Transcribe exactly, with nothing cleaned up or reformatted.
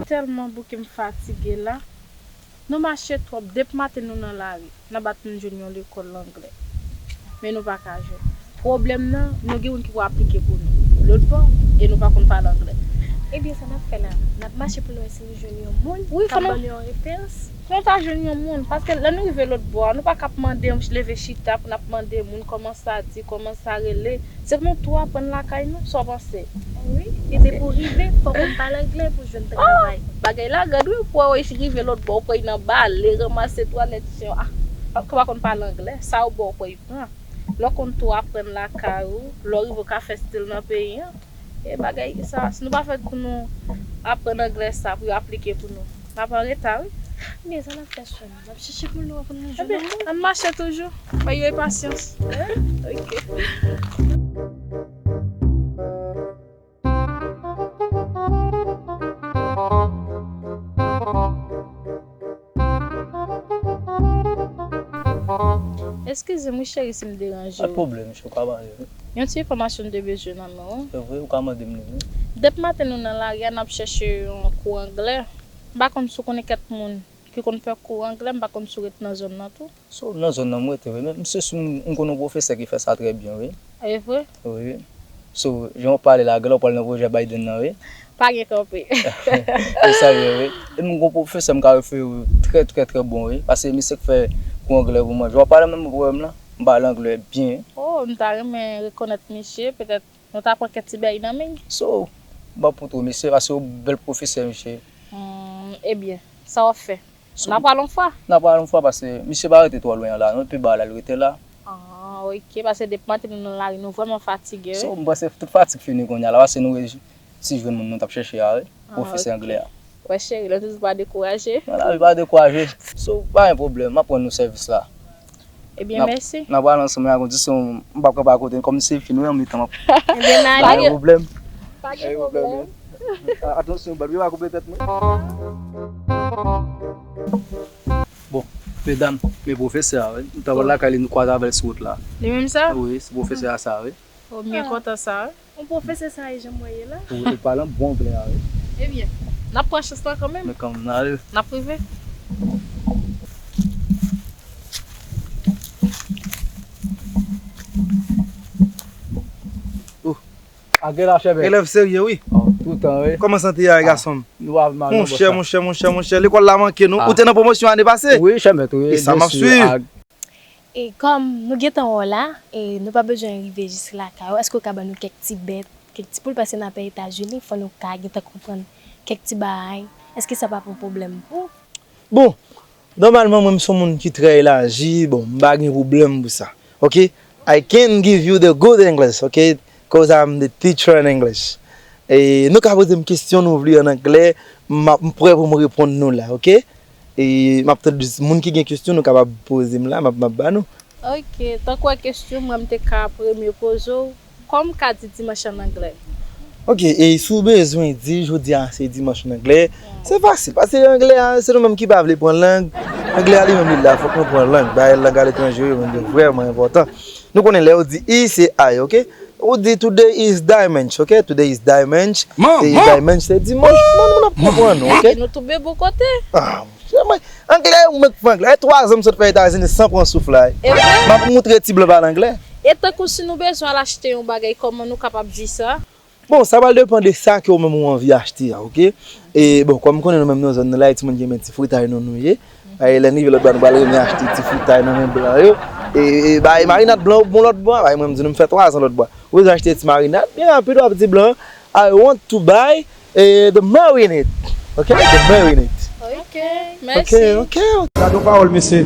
Tèlman bouke m fatige la. Nou mache twòp, depi maten nou nan lari, n a bat pou n jwenn yon lekòl anglè. Men nou pa ka jwenn. Pwoblèm nan, nou gen moun ki pou aplike pou nou lòt bò, e nou pa konn pale anglè. Ebyen, sa n ap fè la? N ap mache pou n wè si nou jwenn yon moun k ap ban nou yon referans. Fò nou ta jwenn yon moun, paske lè nou rive lòt bò a, nou pa ka ap mande, leve chita pou n ap mande moun kòman sa di, kòman sa rele. Se pou nou tou aprann lakay nou, sa w panse? Wi, e se pou rive, fò w konn pale anglè pou jwenn travay. Bagay la rèd wi, pou w rive lòt bò, ou kwè nan bale, ranmase twalèt chen, ah, ou pa konn pale anglè, sa yo ba w kwè y pran. Lè w konn tou aprann lakay ou, lè w rive ou ka fè stil nan peyi an. E bagay sa, si nou pa fè pou nou aprann anglè sa, pou yo aplike pou nou, n ap an reta wi. Men sa n ap fè sè m, n ap chèche pou nou aprann nou jwenn yon moun. Ann mache toujou. Fè yo pasyans. Ok. Eskize m wi cheri si m deranje w. Pa t pwoblèm, cheri, w ka pale wi. Yon ti enfòmasyon m te bezwen nan men w. Se vre, ou ka mande m li wi. Depi maten nou nan lari a, n ap chèche yon kou anglè. M pa konn si w konnen kèk moun ki konn fè kou anglè, m pa konn si w ret nan zòn nan tou. So, nan zòn nan m rete wi, men m se si m, m konn yon pwofesè ki fè sa trè byen wi. E vre? Wi. So, jan w pale la, genlè w pral nan pwojè Biden nan wi. Pa gen kanpe. Se sa l ye wi. E m gon pwofesè m ka refere w trè, trè, trè bon wi. Paske misye k fè kou anglè pou mwen. Jan w pale menm pou wè m lan, m pale anglè byen. Oh, m ta renmen rekonèt misye, petèt nou ta pran kèk ti bèy nan men l. So, m ap pote w misye, paske w bèl pwofesè misye. Hmm, ebyen, sa w ap fè? So, n a pral yon fwa. N a pral yon fwa paske misye pa rete twò lwen an la, non, epi ba la l rete la. Ah, ok, paske depi maten nou nan lari, nou vrèman fatige wi. So, m panse tout fatig fini kounye a la, paske nou reyisi jwenn moun nou t ap chèche a wi, pwofesè anglè a. Wè cheri, lè toujou pa dekouraje. Non, lavi pa dekouraje. So, pa gen pwoblèm, m ap rann nou sèvis la. Ebyen, mèsi. N ap pral ansanm, men a kondisyon m p ap kanpe akote, kòm se fi nou ye, an menm tan m ap. Ebyen, n ale. Pa gen pwoblèm. Pa gen pwoblèm. Atansyon, bal yo pa koupe tèt mwen. Bon, medam, men pwofesè a wi. M t ap al lakay li, nou kwaze avè l sou wout la. Li menm sa? Wi, se pwofesè a sa wi. Oh, m byen kontan sa wi. Yon pwofesè sa e jan mwen ye la. Ou, ou pale an bon anglè a wi. Ebyen, n ap pran chans lan kanmenm. Men kanmenm, n ale. N ap rive. Oh. Agela chèbè. Elèv serye wi. Oh, toutan wi. Kòman sante a, gason m? Monchè, monchè, monchè, monchè, lekòl la manke nou. Ou te nan pwomosyon ane pase? Wi, chèbè, wi. E sa m ap swiv. E kòm nou gentan wè w la, e nou pa bezwen rive jis lakay ou, èske w ka ban nou kèk ti bèt, kèk ti poul, paske n ap Etazini, fò nou ka gentan konprann kèk ti bagay. Èske sa p ap yon pwoblèm pou ou? Bon, nòmalman, mwen, m se yon moun ki trè elaji, bon, m pa gen pwoblèm pou sa. Ok? I can give you the good English, ok? 'Cause I'm the teacher in English. E nou ka poze m kesyon nou vle an anglè, m ap, m prè pou m reponn nou la, ok? E m ap tann jis moun ki gen kesyon nou kapab poze m la, m ap, m ap ba nou. Ok, tankou wè kesyon mwen m te ka premye poze w, kòman m ka di dimanch an anglè? Ok, e si w bezwen di jodi a se dimanch an anglè, se fasil, paske anglè a, se nou menm ki pa vle pran lang. Anglè a li menm li la, fòk nou pran lang. Bagay lang aletranje yo menm yo vrèman enpòtan. Nou konnen lè yo di i, se I, ok? Ou di today is dimanche, ok? Today is dimanche. Today is dimanche, se dimanch. Moun, moun ap konprann nou, ok? Epi nou tou bebe kote. Ah, monchè, mwen, anglè, ou mèt fè anglè. E twa zan m sot fè Etazini san pran souf la. M ap moutre ti blan pale anglè. E tankou si nou bezwen al achte yon bagay, kòman nou kapab di sa? Bon, sa pral depann de sa ke ou menm ou anvi achte a, ok? E bon, kòm m konnen nou menm nan zòn nan la, e timoun ki renmen ti fritay nou nou ye. E lè n rive lòt bò a, nou pral renmen achte ti fritay nan men blan yo. E, e bay marinad blan yo bon lòt bò a, bay mwen m di nou m fè twa zan lòt bò a. Ou bezwen achte ti marinad, byen rapid w ap di blan, I want to buy, eh, the marinade. Ok? The marinade. Ok, mèsi. Ok, ok. Gade yon pawòl, mesye.